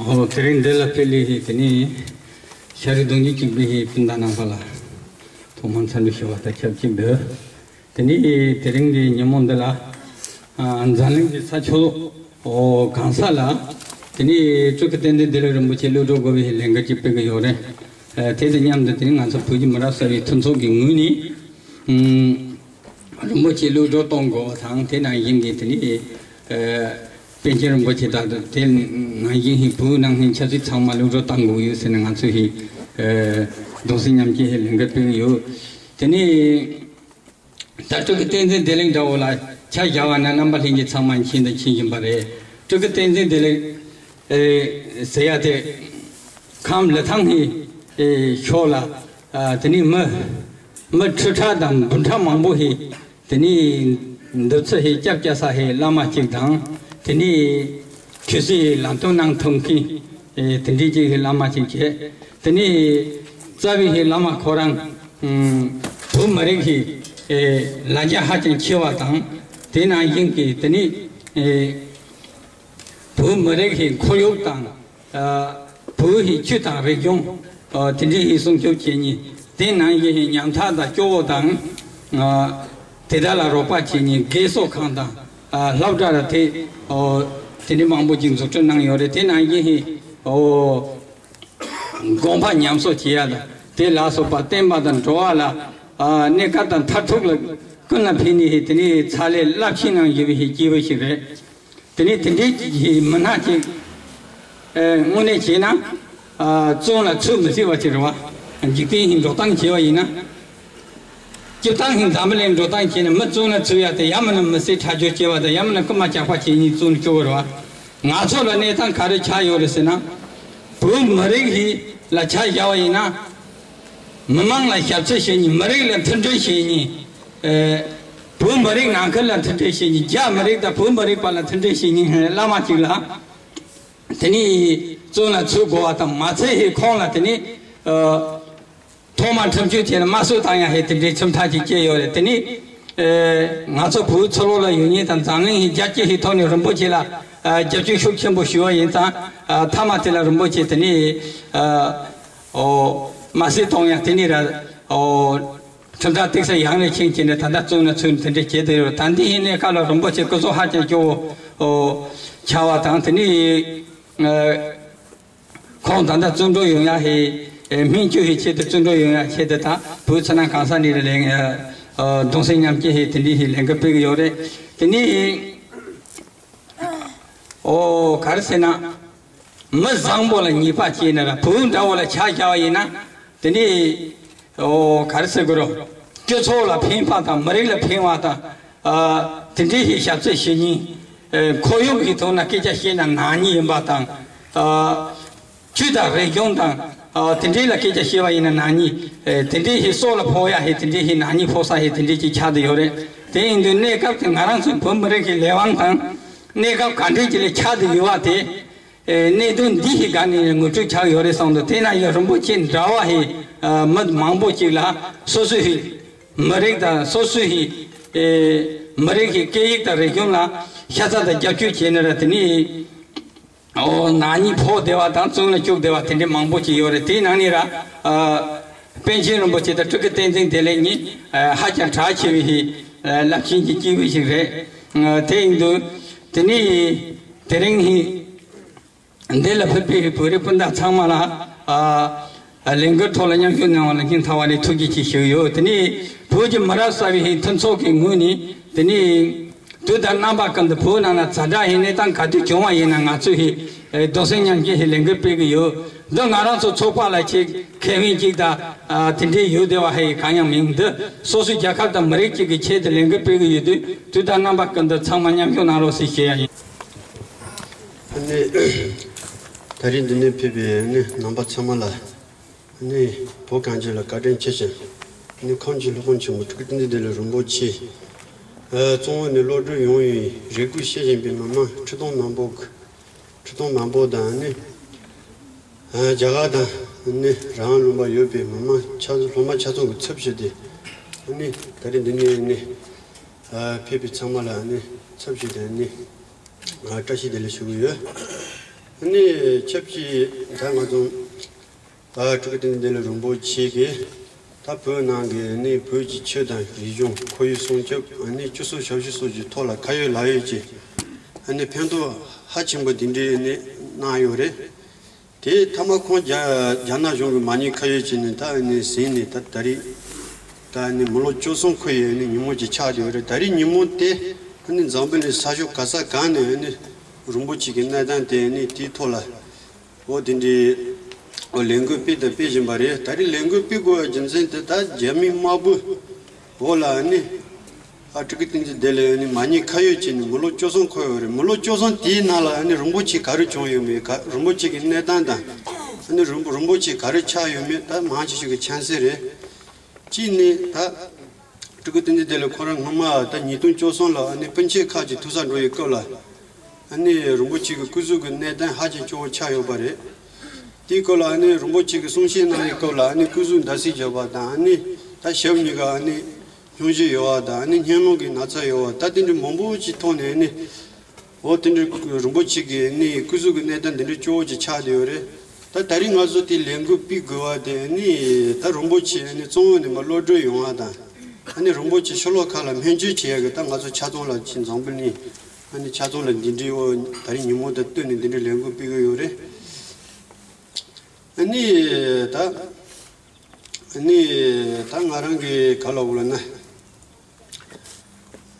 ཨོ། དེ་རིང་འདི་ལ་ཕེབས་ལས་ཧི། དེ་ནས་ཤ་རི་གདོང་གཉིས་གཅིག་པའི་ཧི་སྤུན་ཟླ་རྣམ་པ་ལ་ཐོག་མར་འཚམས་འདྲི་ཞུ་བ་དང་ཆབས་ཅིག་འབུལ། དེ་ནས་དེ་རིང་གི་ཉིན་མོ་འདི་ལ། ཨ། འཛམ་གླིང་གི་ས་ཕྱོགས། ཨོ། གང་ས་ལ། དེ་ནས་སྤྲུལ་སྐུ་བསྟན་འཛིན་བདེ་ལེགས་རིན་པོ་ཆེ་གླུ་བྲོ་དགོས་པའི་ལས་འགུལ་ཅིག་སྤེལ་གི་ཡོད་རེད། ཨ། དེ་དང་མཉམ་དུ་དེ་ནས་ང་ཚོ་བོད་ཀྱི་མི་རབས་གསར་བའི་མཐུན་ཚོགས་ཀྱི་ངོས་ནས། ཨུམ། རིན་པོ་ཆེ་གླུ་བྲོ་གཏོང་དགོས་པ་དང་། དེ་ནང་བཞིན་གྱི་དེ་ནས། ཨ། པཎ་ཆེན་རིན་པོ་ཆེ་དང་དེ་ནང་བཞིན་གྱི་བོད་ནང་བཞིན་ཆབ་སྲིད་ཚང་མ་གླུ་བྲོ་གཏོང་དགོས་ཡོད་ཟེར་ནས་ང་ཚོ་ཧི། ཨ། གདུང་སེམས་མཉམ་སྐྱེད་ཧི་ལས་འགུལ་སྤེལ་གི་ཡོད། དེ་ནས། ད་སྤྲུལ་སྐུ་བསྟན་འཛིན་བདེ་ལེགས་འདྲ་བོ་ལ་ཆ་བཞག་པ་ན་རྣམ་པ་ལྷན་རྒྱས་ཚང་མ་མཁྱེན་དང་མཁྱེན་བཞིན་པ་རེད། སྤྲུལ་སྐུ་བསྟན་འཛིན་བདེ་ལེགས། ཨེ། ཟེར་ཡ་དེ། ཁམས་ལི་ཐང་གི། ཨེ། ཕྱོགས་ལ། ཨ། དེ་ནས་མི། མི་ཁྲི་ཕྲག་དང་འབུམ་ཕྲག་མང་པོ་ཧི། དེ་ནས་འདུ་ཚོགས་ཧི་རྒྱབ་སྐྱོར་ས་ཧི་བླ་མ་གཅིག་དང་། དེ་ནས་ཆོས་སྲིད་ལམ་སྟོན་གནང་ཐུབ་མཁན། ཨེ། དེ་འདྲའི་ཅིག་ཧི་བླ་མ་གཅིག་བྱས། དེ་ནས་རྩ་བའི་ཧི་བླ་མ་ཁོ་རང་། ཨུམ། བོད་མི་རིགས་ཀྱི། ཨེ། ལ་རྒྱ་ཧ་ཅང་ཆེ་བ་དང་། དེ་ནང་བཞིན་གྱི་དེ་ནས། ཨེ། བོད་མི་རིགས་ཀྱི་ཁོར་ཡུག་དང་། ཨ། བོད་ཀྱི་ཆོས་དང་རིག་གཞུང་། ཨ། དེ་འདྲའི་ཧི་སྲུང་སྐྱོབ་བྱེད་མཁན། དེ་ནང་བཞིན་ཉམ་ཐག་དང་སྐྱོ་བོ་དང་། ཨ། དེ་དག་ལ་རོགས་པ་བྱེད་མཁན་དགེ་གསོ་ཁང་དང་། ཨ། སློབ་གྲྭ་ར་དེ། ཨོ། དེ་འདྲའི་མང་པོ་ཅིག་འཛུགས་སྐྲུན་གནང་ཡོད་རེད། དེ་ནང་བཞིན་ཧི། ཨོ། དགོན་པ་ཉམས་གསོ་བྱེད་ཡ་དང་དེ་ལ་སོགས་པ་བསྟན་པ་དང་འགྲོ་བ་ལ། ཨ། གནས་སྐབས་དང་མཐར་ཐུག་ལ་ཀུན་ལ་ཕན་ནི་ཧི། དེ་ནི་ཚ་ལས་རླབས་ཆེན་གནང་བཞིན་པའི་ཧི་སྐྱེས་བུ་ཞིག་རེད། དེ་ནི་དེ་འདྲའི་ཧི་མི་སྣ་ཅིག་ཨེ། དངོས་གནས་བྱས་ན། ཨ། བཙོན་ལ་ཚུད་མི་སྲིད་པ་ཅིག་རེད་བ། འཇིག་རྟེན་ཧི་འགྲོ་སྟངས་བྱས་པ་ཡིན་ན། སྤྱིར་བཏང་གི་འཛམ་བུ་གླིང་འགྲོ་སྟངས་བྱས་ན་མི་བཙོན་ལ་ཚུད་ཡ་དེ་ཡང་མིན་ན་མི་སེར་ཁྲག་སྦྱོར་བྱས་པ་དང་ཡང་མིན་ན་རྐུན་མ་ཇག་པ་བྱས་ནས་བཙོན་བཅུག་པ་རེད་བ། ང་ཚོ་ལ་གནས་སྟངས་ག་རེ་ཆགས་ཡོད་རེད་ཟེར་ན། བོད་མི་རིགས་ཧི་ལ་ཆ་བཞག་པ་ཡིན་ན། མི་མང་ལ་ཞབས་ཕྱི་བྱེད་མཁན། མི་རིགས་ལ་མཐུན་སྒྲིལ་བྱེད་མཁན། ཨེ། བོད་མི་རིགས་ནང་ཁུལ་ལ་མཐུན་སྒྲིལ་བྱེད་མཁན། རྒྱ་མི་རིགས་དང་བོད་མི་རིགས་བར་ལ་མཐུན་སྒྲིལ་བྱེད་མཁན་བླ་མ་གཅིག་ལ། དེ་ནས་བཙོན་ལ་ཚུད་དགོས་པ་དང་མ་ཚད་ཧི་ཁོང་ལ་དེ་ནས། ཨ། ཐོག་མར་ཁྲིམས་གཅོད་བྱས་ནས་དམར་གསོད་བཏང་ཡ་ཧེ་དེ་འདྲའི་ཁྲིམས་ཐག་ཅིག་བཅད་ཡོད་རེད། དེ་ནི། ཨེ། ང་ཚོ་བོད་ཕྱི་ལོགས་ལ་ཡོད་མཁན་དང་འཛམ་གླིང་གི་རྒྱལ་སྤྱི་ཧེ་ཐོག་ནས་རིན་པོ་ཆེ་ལ། ཨ། རྒྱབ་སྐྱོར་ཤུགས་ཆེན་པོ་ཞུ་བ་ཡིན་ཙང་། ཨ། མཐའ་མ་དེ་ལ་རིན་པོ་ཆེ་དེ་ནི། ཨ། ཨོ། དམར་གསོད་གཏོང་ཡ་དེ་ནི་ར། ཨོ། ཁྲིམས་ཐག་ཏིག་ས་ཡང་ནས་ཆིངས་བྱས་ནས་ད་ལྟ་བཙོན་ན་ཚུད་ནས་དེ་འདྲ་བྱས་དེ་ཡོད། ད་འདི་ཡིན་ནའི་སྐབས་ལ་རིན་པོ་ཆེ་སྐུ་གཟུགས་ཧ་ཅང་སྐྱོ་བོ། ཨོ། ཆགས་པ་དང་དེ་ནི། ཨ། ཁོང་ད་ལྟ་བཙོན་གྲོལ་ཡོང་ཡ་ཧེ། ཨེ། སྨན་བཅོས་ཧེ་ཆེད་དུ་བཙོན་གྲོལ་ཡོང་ཡ་ཆེད་དུ་དང་བོད་ཕྱི་ནང་གང་ས་ནས་ལས། ཨ། གདུང་སེམས་མཉམ་སྐྱེད་ཧེ་དེ་འདྲའི་ཧེ་ལས་འགུལ་སྤེལ་གི་ཡོད་རེད། དེ་ནས། ཨོ། ག་རེ་ཟེར་ན། མི་བཟང་པོ་ལ་ཉེས་པ་བྱས་ན་ར་བུ་འདྲ་བོ་ལ་ཆ་བཞག་པ་ཡིན་ན། དེ་ནི་ཨོ་ག་རེ་ཟེར་དགོས་རོ། སྤྱི་ཚོགས་ལ་ཕན་པ་དང་མི་རིགས་ལ་ཕན་པ་དང་། ཨ་དེ་འདྲའི་ཞིག་ཞབས་ཕྱི་ཞུ་མཁན། ཨེ་ཁོར་ཡུག་གི་ཐོག་ན་སྐད་ཆ་བཤད་ན་ནག་ཉེས་ཡིན་པ་དང་། ཨ་ཆོས་དང་རིག་གཞུང་དང་། ཨ་དེ་འདྲའི་ལ་སྐད་ཆ་བཤད་པ་ཡིན་ན་ནག་ཉེས། ཨེ་དེ་འདྲའི་ཞིག་སྲོག་ལ་ཕོག་ཡ་ཞིག་དེ་འདྲའི་ཞིག་ནག་ཉེས་ཕོག་ས་ཞིག་དེ་འདྲའི་ཅིག་ཆགས་བསྡད་ཡོད་རེད། དེ་ཡིན་དུས་གནས་སྐབས་དེ་ང་རང་ཚོའི་བོད་མི་རིགས་ཀྱི་ལས་དབང་དང་གནས་སྐབས་ག་འདྲའི་ཅིག་ལ་ཆགས་བསྡད་ཡོད་པ་དེ། ཨེ་གནད་དོན་འདི་ཞིག་སྒང་ནས་ངོ་སྤྲོད་ཆགས་ཡོད་རེད་བསམ་འདུག་དེས་ན་ཡང་རིན་པོ་ཆེ་འདྲ་བ་ཞིག་ཨ་མི་མང་པོ་ཅིག་ལ་སོ་སོའི་ཞིག་མི་རིགས་དང་སོ་སོའི་ཞིག་ཨེ་མི་རིགས་ཞིག་སྐད་ཡིག་དང་རིག་གཞུང་ལ་ཤ་ཚ་དང་རྒྱབ་སྐྱོར་བྱས་ནས་ར་དེ་ནས་ཨོ་ནག་ཉེས་ཕོག་བསྡད་པ་དང་བཙོན་ལ་བཅུག་བསྡད་པ་དེ་འདྲའི་མང་པོ་ཅིག་ཡོད་རེད། དེའི་ནང་ནས་ར་ཨ་པཎ་ཆེན་རིན་པོ་ཆེ་དང་སྤྲུལ་སྐུ་བསྟན་འཛིན་བདེ་ལེགས་གཉིས་ཨ་ཧ་ཅང་གྲགས་ཆེ་བའི་ཞིག་ཨ་རླབས་ཆེན་གྱི་སྐྱེས་བུ་ཞིག་རེད། ཨ་དེ་ཡིན་དུས་དེ་ནས་དེ་རིང་ཞིག་འདི་ལ་ཕེབས་པའི་བོད་རིགས་སྤུན་ཟླ་ཚང་མ་ལ་ཨ་ལས་འགུལ་ཐོག་ལ་མཉམ་ཞུགས་གནང་བ་ལ་སྙིང་ཐག་པ་ནས་ཐུགས་རྗེ་ཆེ་ཞུ་གི་ཡོད། དེ་ནས་བོད་ཀྱི་མི་རབས་གསར་པའི་མཐུན་ཚོགས་ཀྱི་ངོས་ནས་དེ་ནས་དུས་དང་རྣམ་པ་ཀུན་ཏུ་བོད་ནང་ལ་ཛ་དྲག་ཡིན་གནས་སྟངས་ག་དུས་བྱུང་བ་ཡིན་ན་ང་ཚོས་ཧི་གདུང་སེམས་མཉམ་སྐྱེད་ཧི་ལས་འགུལ་སྤེལ་གི་ཡོད། འདི་ང་རང་ཚོ་ཚོགས་པ་ལ་ཆེད་ཁེ་ཕན་གཅིག་དང་ཨ་དེ་འདྲའི་ཡོད་བསྡད་པ་ཧི་གང་ཡང་མིན། འདི་སོ་སོའི་རྒྱལ་ཁབ་དང་མི་རིགས་གཅིག་གི་ཆེད་དུ་ལས་འགུལ་སྤེལ་གི་ཡོད་དུས་དུས་དང་རྣམ་པ་ཀུན་ཏུ་ཚང་མ་མཉམ་ཞུགས་གནང་རོགས་ཞེས་ཞུ་ཡ་ཡིན། ཨ་ནི། ད་རིང་འདི་ནས་ཕེབས་པའི་ཨ་ནི་རྣམ་པ་ཚང་མ་ལ་ཨ་ནི་བོད་གངས་ཅན་ལ་བཀའ་དྲིན་ཆེ་ཞིང་ཨ་ནི་ཁམས་ཀྱི་སློབ་དཔོན་ཆེན་པོ་སྤྲུལ་སྐུ་བསྟན་འཛིན་བདེ་ལེགས་རིན་པོ་ཆེ་ཨ་གཙོ་བོ་ནས་གློད་གྲོལ་ཡོང་བའི་རེ་སྐུལ་ཞུ་བཞིན་པའི་མི་མང་ཁྲི་སྟོང་མང་པོ་ཁྲི་སྟོང་མང་པོ་དང་ཨ་ནི་ཨ་རྒྱ་གར་དང་ཨ་ནི་རང་ལུང་པར་ཡོད་པའི་མི་མང་ཆ་སློབ་མ་ཆ་ཚང་གི་ཚབ་ཞུས་ཏེ་ཨ་ནི་ད་རིང་འདི་ནས་ཨ་ནི་ཨ་ཕེབས་པའི་ཚང་མ་ལ་ཨ་ནི་ཚབ་ཞུས་ཏེ་ཨ་ནི། ང་བཀྲ་ཤིས་བདེ་ལེགས་ཞུ་གི་ཡོད། ཨ་ནི་ཆབས་ཅིག་ད་ང་ཚོ་ཨ་སྤྲུལ་སྐུ་བསྟན་འཛིན་བདེ་ལེགས་རིན་པོ་ཆེ་གིས་ད་བོད་ནང་གི་ཨ་ནི་བོད་ཀྱི་ཆོས་དང་རིག་གཞུང་ཁོར་ཡུག་སྲུང་སྐྱོབ་ཨ་ནི་སྤྱི་ཚོགས་ཞབས་ཞུ་སོགས་ཀྱི་ཐོག་ལ་ཁ་ཡོད་ལག་ཡོད་ཀྱི་ཨ་ནི་ཕན་ཐོགས་ཧ་ཆེན་པོ་འདི་འདྲའི་ཨ་ནི་གནང་ཡོད་རེད། དེ་མཐའ་མ་ཁོང་རྒྱ་རྒྱ་ནག་གཞུང་གིས་མ་ཉེས་ཁ་གཡོགས་བྱས་ནས་ད་ཨ་ནི་ཟིན་ནས་ད་ད་རེས་ད་ཨ་ནི་མི་ལོ་བཅུ་གསུམ་འཁོར་ཡས་ཨ་ནི་ཉིན་མོ་ཅིག་ཆགས་བསྡད་ཡོད་རེད། ད་རེས་ཉིན་མོ་དེ་ཨ་ནི་འཛམ་བུ་གླིང་ས་ཕྱོགས་ག་ས་གང་ནས་ཨ་ནི་རིན་པོ་ཆེ་གི་གནས་སྟངས་དེ་ཨ་ནི་དེའི་ཐོག་ལ་འོ་དེ་འདྲའི་འོ་ལས་འགུལ་སྤེལ་དང་སྤེལ་བཞིན་པ་རེད། ད་རེས་ལས་འགུལ་སྤེལ་དགོས་པའི་རྒྱུ་མཚན་དེ་ད་རྒྱ་མི་དམར་པོ་འོག་ལ་ཨ་ནི། ཨ་སྤྲུལ་སྐུ་བསྟན་འཛིན་བདེ་ལེགས་ནི་མ་ཉེས་ཁ་གཡོགས་བྱས་ནས་མི་ལོ་བཅུ་གསུམ་འཁོར་ཡོད་རེད། མི་ལོ་བཅུ་གསུམ་དེའི་ནང་ལ་ཨ་ནི་རིན་པོ་ཆེ་ག་རེ་བྱུང་ཡོད་མེད་ག་རིན་པོ་ཆེ་གི་གནས་སྟངས་དང་ཨ་ནི་རིན་པོ་རིན་པོ་ཆེ་ག་རེ་ཆགས་ཡོད་མེད་ད་མང་ཆེ་ཤོས་ཀྱི་མཁྱེན་གསལ་རེད། གཅིག་ནི་ད་སྤྲུལ་སྐུ་བསྟན་འཛིན་བདེ་ལེགས་ཁོ་རང་སྔོན་མ་ད་ཉིས་སྟོང་བཅུ་གསུམ་ལ་ཨ་ནི་སྤུན་མཆེད་ཁག་ཅིག་ཐུག་ས་འགྲོ་ཡི་སྐབས་ལ། ཨ་ནི་རིན་པོ་ཆེ་གི་སྐུ་གཟུགས་ཀྱི་གནས་སྟངས་ཧ་ཅང་སྐྱོ་བོ་ཆགས་ཡོད་པ་རེད། དེའི་སྐབས་ལ་ཨ་ནི་རིན་པོ་ཆེ་གི་གསུང་བཤད་གནང་བའི་སྐབས་ལ་ཨ་ནི་སྐུ་གཟུགས་འདར་སིག་བརྒྱབ་པ་དང་ཨ་ནི་ད་ཞབས་གཉིས་ཀ་ཨ་ནི་སྙུང་གཞི་ཡོད་པ་དང་ཨ་ནི་སྙིང་རླུང་གི་ན་ཚ་ཡོད་པ་ད་དེ་འདྲ་མང་པོ་ཅིག་ཐོག་ནས་ཨ་ནི་འོ་དེ་འདྲ་རིན་པོ་ཆེ་གི་ཨ་ནི་སྐུ་གཟུགས་ཀྱི་གནས་སྟངས་འདི་འདྲ་སྐྱོ་བོ་ཅིག་ཆགས་བསྡད་ཡོད་རེད། ད་ད་རིང་ང་ཚོ་དེ་ལས་འགུལ་སྤེལ་དགོས་པ་དེ་ཨ་ནི་ད་རིན་པོ་ཆེ་ཨ་ནི་གཙོ་བོ་ནས་མ་གློད་གྲོལ་ཡོང་བ་དང་ཨ་ནི་རིན་པོ་ཆེ་ཕྱི་ལོགས་ཁག་ལ་སྨན་བཅོས་བྱེད་ཡག་གི་ད་ང་ཚོ་ཆ་ཚང་ལ་ཕྱིན་འཛམ་བུ་གླིང་། ཨ་ནི་ཆ་ཚང་ལ་འདི་འདྲའི་འོ་ད་རིང་ཉིན་མོ་དང་བསྟུན་ནས་འདི་འདྲའི་ལས་འགུལ་སྤེལ་གི་ཡོད་རེད། ཨ་ནི་ད་ཨ་ནི་ད་ང་རང་གི་ག་ལབ་དགོས་ལབ་ན་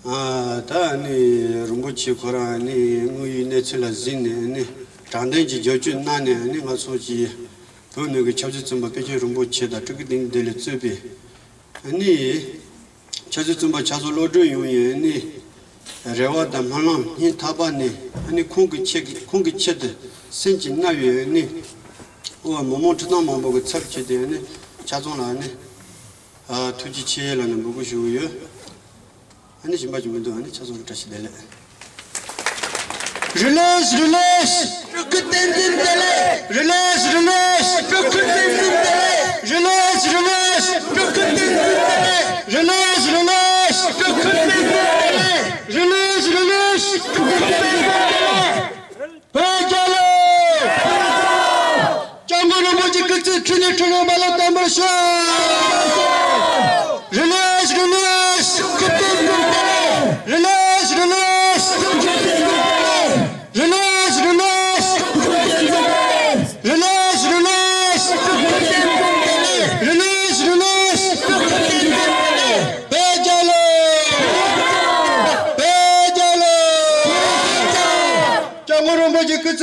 ཨ་ད་ཨ་ནི་རིན་པོ་ཆེ་ཁོ་རང་ཨ་ནི་དངོས་ཡོད་གནས་ཚུལ་ལ་གཟིགས་ནས་ཨ་ནི་དྲང་བདེན་གྱི་རྒྱབ་སྐྱོར་གནང་ནས་ཨ་ནི་ང་ཚོ་གི་བོད་ནང་གི་ཆབ་སྲིད་བཙོན་པ་པཎ་ཆེན་རིན་པོ་ཆེ་དང་སྤྲུལ་སྐུ་བསྟན་འཛིན་བདེ་ལེགས་གཙོས་པའི་ཨ་ནི། ཆབ་སྲིད་བཙོན་པ་ཆ་ཚང་གློད་གྲོལ་ཡོང་ཡས་ནི་རེ་བ་དང་སྨོན་ལམ་སྙིང་ཐག་པ་ནས་ཨ་ནི་ཁོང་གི་ཆེད་ཁོང་གི་ཆེད་དུ་སེམས་ཀྱི་རྣ་བའི་ནི་འོ་མི་མང་ཁྲི་སྟོང་མང་པོ་གི་ཚབ་བྱས་ཏེ་ཨ་ནི་ཆ་ཚང་ལ་ཨ་ནི་ཨ་ཐུགས་རྗེ་ཆེ་ལབ་ནས་འབོད་སྐུལ་ཞུ་གི་ཡོད། ཨ་ནི་གཞན་པ་ཅིག་མི་འདུག་ཨ་ནི་ཆ་ཚང་ལ་བཀྲ་ཤིས་བདེ་ལེགས། Release, release, སྤྲུལ་སྐུ་བསྟན་འཛིན་བདེ་ལེགས། Release, release, སྤྲུལ་སྐུ་བསྟན་འཛིན་བདེ་ལེགས། Release, release, སྤྲུལ་སྐུ་བསྟན་འཛིན་བདེ་ལེགས། Release, release, སྤྲུལ་སྐུ་བསྟན་འཛིན་བདེ་ལེགས། Release, release, སྤྲུལ་སྐུ་བསྟན་འཛིན་བདེ་ལེགས། བོད་རྒྱལ་ལོ། སྐྱབས་མགོན་རིན་པོ་ཆེ་སྐུ་ཚེ་ཁྲི་ནས་ཁྲི་རུ་མ་ལ་དམ་པར་བཞུགས། Release, release, སྤྲུལ་སྐུ་བསྟན་འཛིན་བདེ་ལེགས། Release, release, སྤྲུལ་སྐུ་བསྟན་འཛིན་བདེ་ལེགས། Release, release, སྤྲུལ་སྐུ་བསྟན་འཛིན་བདེ་ལེགས། Release, release, སྤྲུལ་སྐུ་བསྟན་འཛིན་བདེ་ལེགས། Release, release, སྤྲུལ་སྐུ་བསྟན་འཛིན་བདེ་ལེགས། བོད་རྒྱལ་ལོ། བོད་རྒྱལ་ལོ། སྐྱབས་མགོན་རིན་པོ་ཆེ་སྐུ་ཚེ།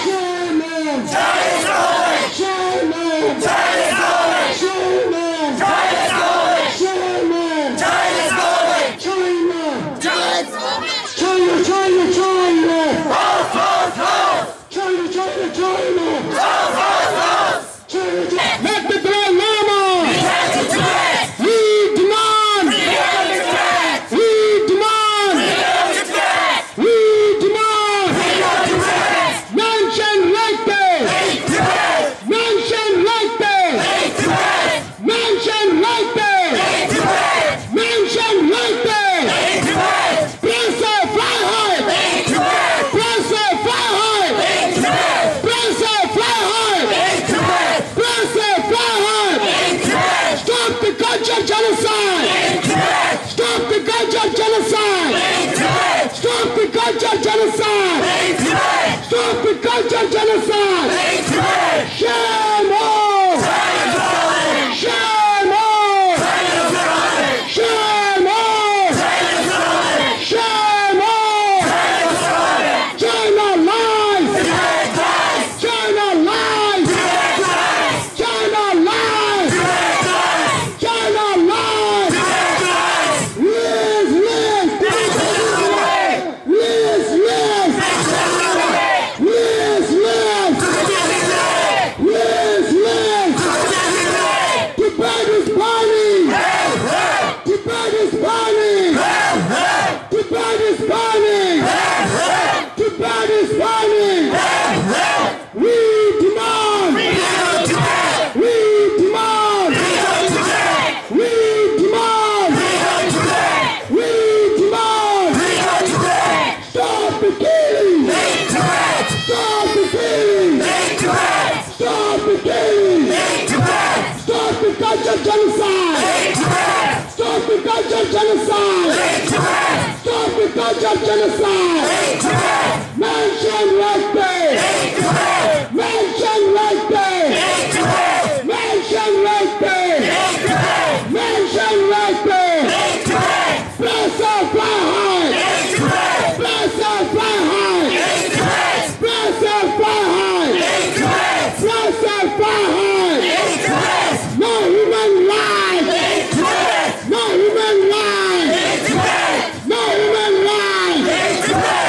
Shame on! Shame on! Shame on! Shame on! Shame on! Shame on! China! China, China, China! China, China, China! China, China! Let the Dalai Lama! We demand! We demand! We demand! Mention right there! Mention right there! Mention right there! Mention right there! Price fly high! Price fly high! Price fly high! Price fly high! Stop the culture genocide! Stop the culture genocide! Stop the culture genocide! Stop the culture genocide! Shame on! Shame on! Shame on! Shame on! China lies! China lies! China lies! China lies! Lies, lies! Lies, lies! Lies, lies! Lies, lies! Tibet is burning! Tibet is burning! Tibet is burning! Tibet is burning! We demand! We demand! We demand! We demand! Stop the killing! Stop the killing! Stop the killing! Stop the culture genocide! Stop the culture genocide! Stop the culture genocide! Mention right there! Mention right there! Mention right there! Mention right there! Price fly high! Price fly high! Price fly high! Price fly high! No human rights! No human rights! No human rights!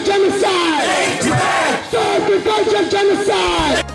Genocide! Stop the Kachin genocide!